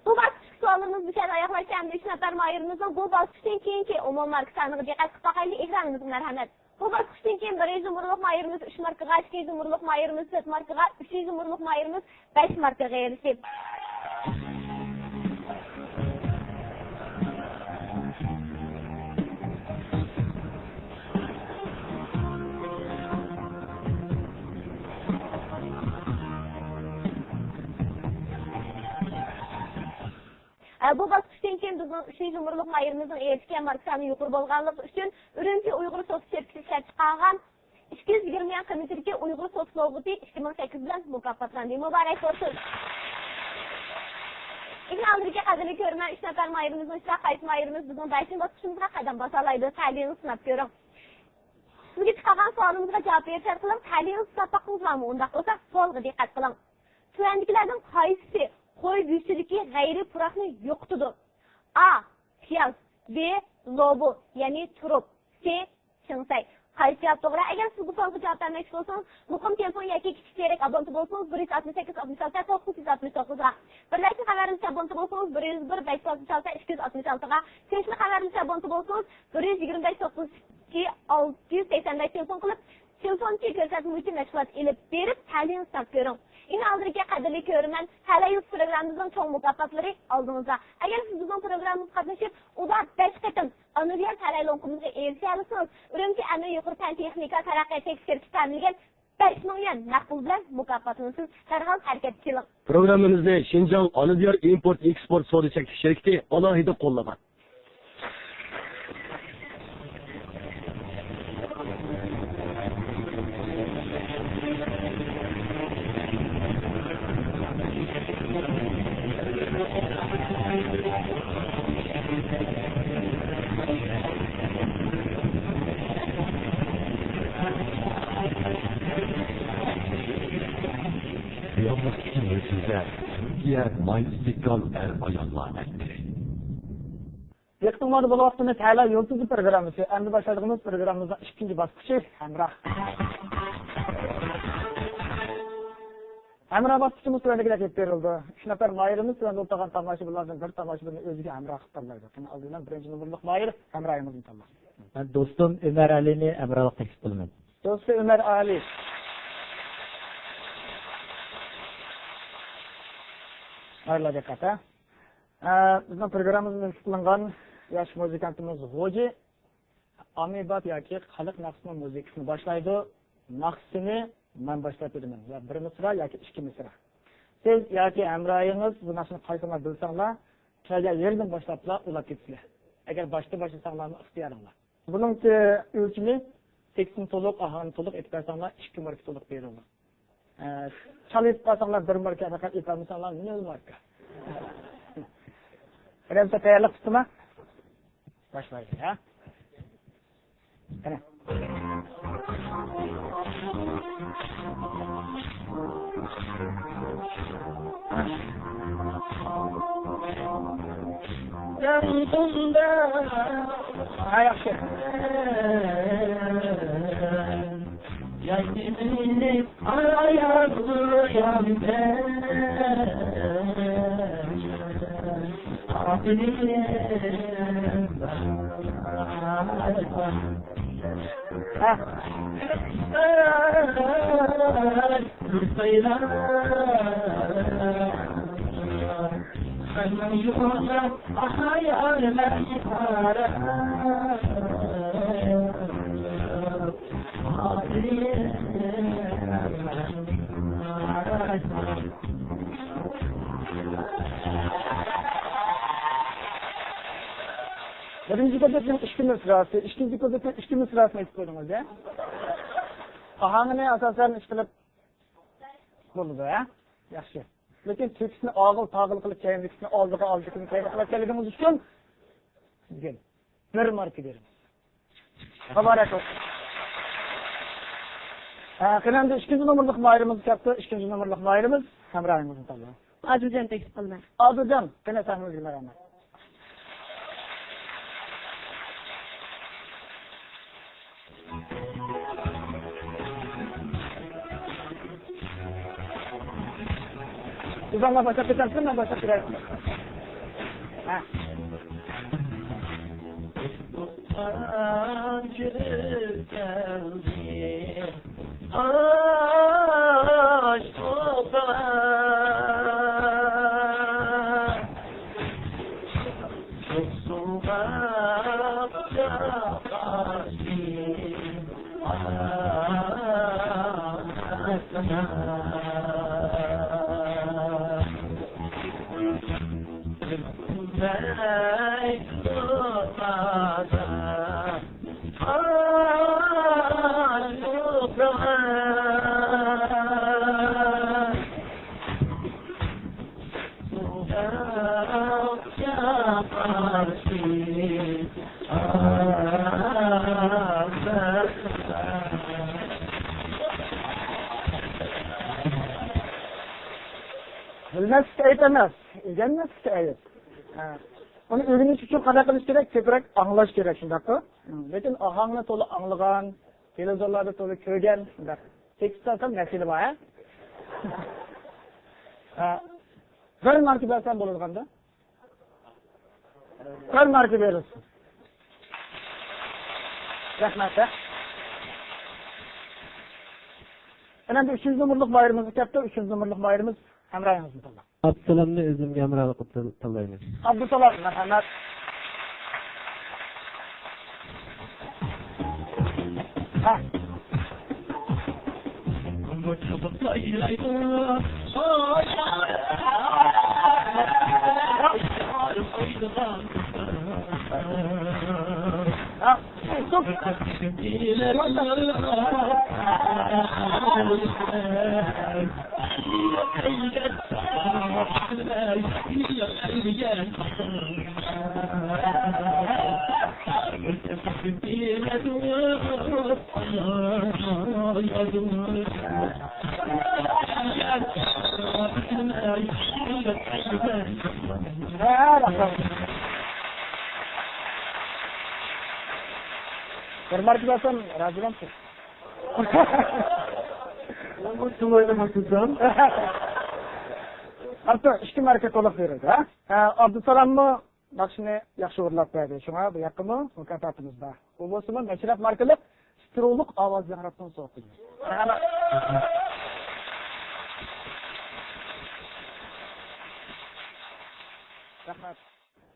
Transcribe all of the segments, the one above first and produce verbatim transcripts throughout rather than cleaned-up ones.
بۇ باسقۇچتىكى سوئاللىرىمىز مۇشۇ يەردە ئاياغلاشتى. ئەمدى ئۈچ نەپەر ماھىرىمىزنىڭ بۇ باسقۇچتىن كېيىنكى ئومۇمىي ماركا سانىغا دىققەت قىلىپ باقايلى. ئېكرانىمىزغا مەرھەمەت. بۇ باسقۇچتىن كېيىن بىر يۈز نومۇرلۇق ماھىرىمىز ئۈچ ماركىغا، ئىككى يۈز نومۇرلۇق ماھىرىمىز تۆت ماركىغا، ئۈچ يۈز نومۇرلۇق ماھىرىمىز بەش ماركىغا ئېرىشتى. ئە، بۇ باسقۇچتىن كېيىن بىزنىڭ ئۈچىنچى نومۇرلۇق ماھىرىمىزنىڭ ئېرىشكەن ماركا سانى يۇقىرى بولغانلىقى ئۈچۈن، ئۈرۈمچى ئۇيغۇر سودا شىركىتى ئىشلەپ چىقارغان ئىككى يۈز يىگىرمە يۈەن قىممىتىدىكى ئۇيغۇر سودا سوۋغىتى ئىككى مىڭ سەككىز بىلەن مۇكاپاتلاندى. مۇبارەك بولسۇن! ئېكران ئالدىدىكى قەدىرلىك كۆرۈرمەن، ئۈچ نەپەر ماھىرىمىزنىڭ ئىچىدە قايسى ماھىرىمىز بىزنىڭ بەشىنچى باسقۇچىمىزغا قەدەم باسالايدۇ؟ تەلىيىڭىز سىناپ كۆرۈڭ. سىزگە چىقارغان سوئالىمىزغا جاۋاب بېرىشەر قىلىڭ، تەلىيىڭىز سىناپ باقتىڭىزلارمۇ؟ ئۇنداق بولسا، سوئالغا دىققەت قىلىڭ. تۆۋەندىكىلەردىن قايسىسى قوي گۆشىدىكى غەيرىي پۇراقنى يوقىتىدۇ؟ ئا، پىياز، بى، لوبۇ، يەنى تۇرۇپ، سى، چىڭسەي. قايسى جاۋاب توغرا؟ ئەگەر سىز بۇ سوئالغا جاۋاب بەرمەكچى بولسىڭىز، مۇقىم تېلېفون ياكى كىچىك چېرىك ئابونتى بولسىڭىز، بىر يۈز ئاتمىش سەككىز ئاتمىش ئالتە توققۇز يۈز ئاتمىش توققۇزغا، بىرلەشمە خەۋەرلىشىش ئابونتى بولسىڭىز، بىر يۈز بىر بەش يۈز ئاتمىش ئالتە ئىككى يۈز ئاتمىش ئالتىغا، كۆچمە خەۋەرلىشىش ئابونتى بولسىڭىز، بىر يۈز يىگىرمە بەش توققۇز ئىككى ئالتە يۈز سەكسەن بەش تېلېفون قىلىپ، تېلېفوندىكى كۆرسەتمە بويىچە مەشغۇلات ئېلىپ بېرىپ، تەلىيىڭىزنى سىناپ كۆرۈڭ. ئېكران ئالدىدىكى قەدىرلىك كۆرۈرمەن، تەلەي يۇلتۇز پروگراممىمىزنىڭ چوڭ مۇكاپاتلىرى ئالدىڭىزدا. ئەگەر سىز بىزنىڭ پروگراممىمىزغا قاتنىشىپ، ئۇدا بەش قېتىم ئانۇ دىيار تەلەي لوڭقىمىزغا ئېرىشەلىسىڭىز، ئۈرۈمچى ئەمىنى يۇقىرى پەن تېخنىكا تەرەققىيات چەكلىك شىركىتى تەمىنلىگەن بەش مىڭ يۈەن نەق پۇل بىلەن مۇكاپاتلىنىسىز. دەرھال ھەرىكەتكە كېلىڭ. پروگراممىمىزنى شىنجاڭ ئانىدىيار ئىمپورت ئېكسپورت سودا چەكلىك شىركىتى ئالاھىدە قوللىغان. ياللىق كېڭىشىزلەر تۈركىيە ماي ئىستىقلال ئەر ئاياللار ئەترى. دىققىتىڭلاردا بولۇۋاتقىنى تەلەي يۇلتۇزى پروگراممىسى. ئەمدى باشلايدىغىنىمىز پروگراممىمىزنىڭ ئىككىنچى باسقۇچى، ھەمراھ. ھەمراھ باسقۇچىمىز تۆۋەندىكىدەك ئېلىپ بېرىلىدۇ. ئۈچ نەپەر ماھىرىمىز تۆۋەندە ئولتۇرغان تاماشىبىنلاردىن بىر تاماشىبىننى ئۆزىگە ھەمراھ قىلىپ تاللايدۇ. قېنى، ئالدى بىلەن بىرىنچى نومۇرلۇق ماھىر ھەمراھىمىزنى تاللىسۇن. مەن دوستۇم ئۆمەر ئەلىنى ھەمراھلىق تەكلىپ قىلىمەن. دوستى ئۆمەر ئەلى. ماھىرلار دىققەت، ھە. ئە، بىزنىڭ پروگراممىمىزدا تەكلىپ قىلىنغان ياش مۇزىكانتىمىز غوجى ئاممىباب ياكى خەلق ناخشىسىنىڭ مۇزىكىسىنى باشلايدۇ. ناخشىسىنى مەن باشلاپ بېرىمەن. يا بىر مىسرا ياكى ئىككى مىسرا. سىز ياكى ھەمراھىڭىز بۇ ناخشىنى قايسىڭلار بىلسەڭلار، شۇ يەردىن باشلاپلا ئۇلاپ كېتىسىلەر. ئەگەر باشتا باشلىساڭلارمۇ ئىختىيارىڭلار. بۇنىڭ ئۆلچىمى تېكىستنى تولۇق، ئاھاڭنى تولۇق ئېيتىپ بەرسەڭلار، ئىككى ماركا تولۇق بېرىلىدۇ. ئە، چالا ئېيتىپ قالساڭلار بىر ماركا، پەقەت ئېيتالمىساڭلار نۆل ماركا. رەمزە تەييارلىق تۇتتىما؟ باشلايلى، ھە؟ قېنى. ھە، ياخشى. بىرىنچى كۇپلېتنىڭ ئىككى مىسراسى، ئىككىنچى كۇپلېتنىڭ ئىككى مىسراسىنى ئېيتىپ قويدىڭىز، يا؟ ئاھاڭىنى ئاساسەن ئىشقىلىپ بولىدۇ، ھە؟ ياخشى. لېكىن تېكىستنى ئاغىل تاغىل قىلىپ، كەينىدىكىسىنى ئالدىغا، ئالدىدىكىنى كەينىگە قىلىپ كەلگىنىڭىز ئۈچۈن سىزگە بىر ماركا بېرىمىز. مۇبارەك بولسۇن. ھە، قېنى ئەمدى ئىككىنچى نومۇرلۇق ماھىرىمىز كەپتۇ، ئىككىنچى نومۇرلۇق ماھىرىمىز ھەمراھىڭىزنى تاللاڭ. ئادىلجان تەكلىپ قىلىمەن. ئادىلجان، قېنى سەھنىڭىزگە مەرھەمەت. سىزلەر باشلاپ كېتەمسىز، مەن باشلاپ كېتەي. بىلمەسلىك ئەيىب ئەمەس، ئۆگەنمەسلىك ئەيىب. ھە. ئۇنى ئۆگىنىش ئۈچۈن قانداق قىلىش كېرەك؟ كۆپرەك ئاڭلاش كېرەك، شۇنداققۇ؟ لېكىن ئاھاڭنى تولا ئاڭلىغان، تېلېۋىزورلاردا تولا كۆرگەن، شۇنداق. تېكىست سەل مەسىلە بار، ھە؟ ھە. بىر ماركا بەرسەم بولىدىغاندا. بىر ماركا بېرىلسۇن. رەھمەت، ھە. ئەنە ئۈچىنچى نومۇرلۇق ماھىرىمىز كەپتۇ، ئۈچىنچى نومۇرلۇق ماھىرىمىز ھەمراھىڭىزنى تاللاڭ. ئابدۇسالامنى ئۆزۈمگە ھەمراھلىق قىلىپ تاللايمەن. ئابدۇسالام، مەرھەمەت. ھە. بىر ماركا بەرسەم رازى بولامسىز؟ ئارتۇق ئىككى ماركا تولۇق بېرىلدى، ھە؟ ھە، ئابدۇسالاممۇ ناخشىنى ياخشى ئورۇنلاپ بەردى. شۇڭا بۇ ياققىمۇ مۇكاپاتىمىز بار. ئۇ بولسىمۇ مەشرەپ ماركىلىق ستېرېئولۇق ئاۋاز ياڭراتسۇن سوغۇقىدىن. رەھمەت.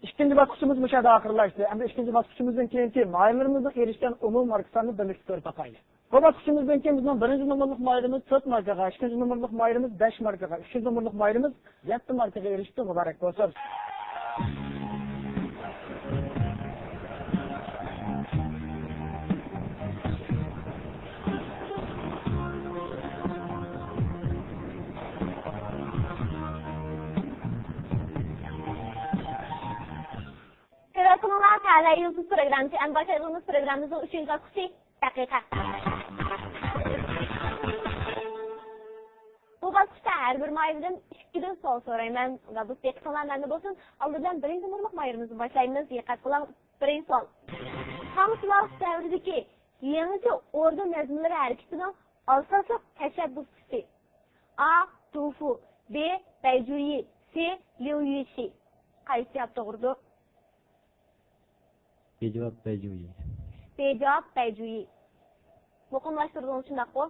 ئىككىنچى باسقۇچىمىز مۇشۇ يەردە ئاخىرلاشتى. ئەمدى ئىككىنچى باسقۇچىمىزدىن كېيىنكى ماھىرلىرىمىزنىڭ ئېرىشكەن ئومۇمىي ماركا سانىنى بىرلىكتە كۆرۈپ باقايلى. بۇ باسقۇچىمىزدىن كېيىن بىزنىڭ بىرىنچى نومۇرلۇق ماھىرىمىز تۆت ماركىغا، ئىككىنچى نومۇرلۇق ماھىرىمىز بەش ماركىغا، ئۈچىنچى نومۇرلۇق ماھىرىمىز يەتتە ماركىغا ئېرىشتى. مۇبارەك بولسۇن! ھۆرمەتلىك قوناقلار، تەلەي يۇلتۇز پروگراممىسى ئەمدى باشلايدىغىنىمىز پروگراممىمىزنىڭ ئۈچىنچى باسقۇچى. دەقىقە. بۇ باسقۇچتا ھەر بىر ماھىردىن ئىككىدىن سوئال سورايمەن. ئۇنداق بولسا دىققىتىڭلار مەندە بولسۇن. ئالدى بىلەن بىرىنچى نومۇرلۇق ماھىرىمىزدىن باشلايمىز. دىققەت قىلىڭ. بىرىنچى سوئال. خاڭ سىلاۋۇس دەۋرىدىكى يېڭىچە ئوردا نەزمىلىرى ھەرىكىتىنىڭ ئاساسلىق تەشەببۇسچىسى. ئا، دۇفۇ، بې، بەيجۇيى، سې، ليۇ يۈشى. قايسى جاۋاب توغرىدۇر؟ بې جاۋاب بەيجۇيى. بې جاۋاب بەيجۇيى. مۇقىملاشتۇردىڭىز، شۇنداققۇ؟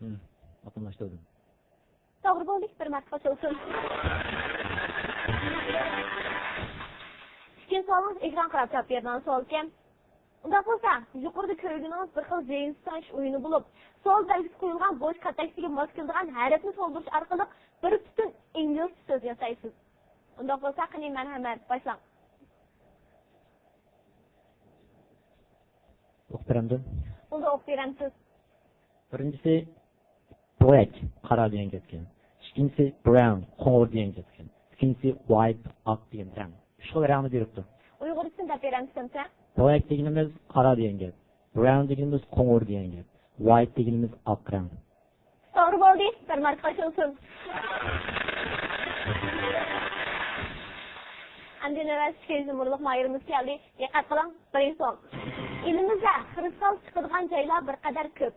ھىم، مۇقىملاشتۇردۇم. توغرا بولدى، بىر مەرتە قوشۇلسۇن. ئىككىنچى سوئالىڭىز ئېكران قاراپ جاۋاب بېرىدىغان سوئالكەن. ئۇنداق بولسا، يۇقىرىدا كۆرگىنىڭىز بىر خىل زېيىنسايش ئويۇنى بولۇپ، سوئال بەلگىسى قويۇلغان بوش كاتەكچىگە ماس كېلىدىغان ھەرپنى تولدۇرۇش ئارقىلىق بىر پۈتۈن ئىنگلىزچە سۆز ياسايسىز. ئۇنداق بولسا، قېنى، مەرھەمەت، باشلاڭ. ئوقۇپ بېرەمدۇ؟ بولدى، ئوقۇپ بېرەمسىز؟ بىرىنچىسى، بلەك، قارا دېگەن گەپكەن. ئىككىنچىسى، براۋۇن، قوڭۇر دېگەن گەپكەن. ئۈچىنچىسى، ۋايت، ئاق دېگەن رەڭ. ئۈچ خىل رەڭنى بېرىپتۇ. ئۇيغۇرچىسىنى دەپ بېرەمسىز ئەمسە؟ بلەك دېگىنىمىز قارا دېگەن گەپ. براۋۇن دېگىنىمىز قوڭۇر دېگەن گەپ. ۋايت دېگىنىمىز ئاق رەڭ. توغرا بولدى، بىر ماركا قوشۇلسۇن. ئەمدى نۆۋەتتە ئىككىنچى نومۇرلۇق ماھىرىمىز كەلدى. دىققەت قىلىڭ، بىرىنچى سوئال. ئېلىمىزدە خرۇستال چىقىدىغان جايلار بىر قەدەر كۆپ.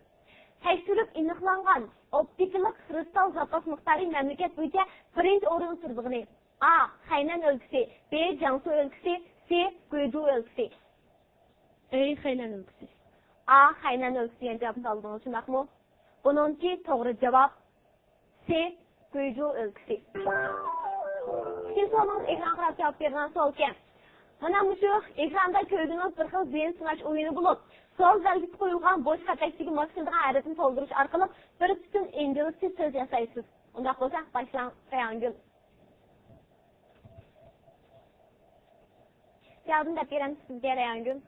تەكشۈرۈپ ئېنىقلانغان ئوپتىكىلىق خرۇستال زاپاس مىقدارى مەملىكەت بويىچە بىرىنچى ئورۇندا تۇرىدىغىنى، ئا، خەينەن ئۆلكىسى، ب، ئې، جياڭسۇ ئۆلكىسى، سې، گۇيجۇ ئۆلكىسى. ئې، خەينەن ئۆلكىسى. ئا، خەينەن ئۆلكىسى دېگەن جاۋابنى تاللىدىڭىز، شۇنداقمۇ؟ بۇنىڭكى توغرا جاۋاب سې، گۇيجۇ ئۆلكىسى. ئىككىنچى سوئالىڭىز ئېكرانغا قاراپ جاۋاب بېرىدىغان سوئالكەن. مانا مۇشۇ ئېكراندا كۆرگىنىڭىز بىر خىل زېھىن سىناش ئويۇنى بولۇپ، سوئال بەلگىسى قويۇلغان بوش خەتتىكىگە ماس كېلىدىغان ھەرپنى تولدۇرۇش ئارقىلىق بىر پۈتۈن ئىنگلىزچە سۆز ياسايسىز. ئۇنداق بولسا باشلاڭ، رەيھانگۈل. جاۋابىنى دەپ بېرەمسىز بىزگە، رەيھانگۈل؟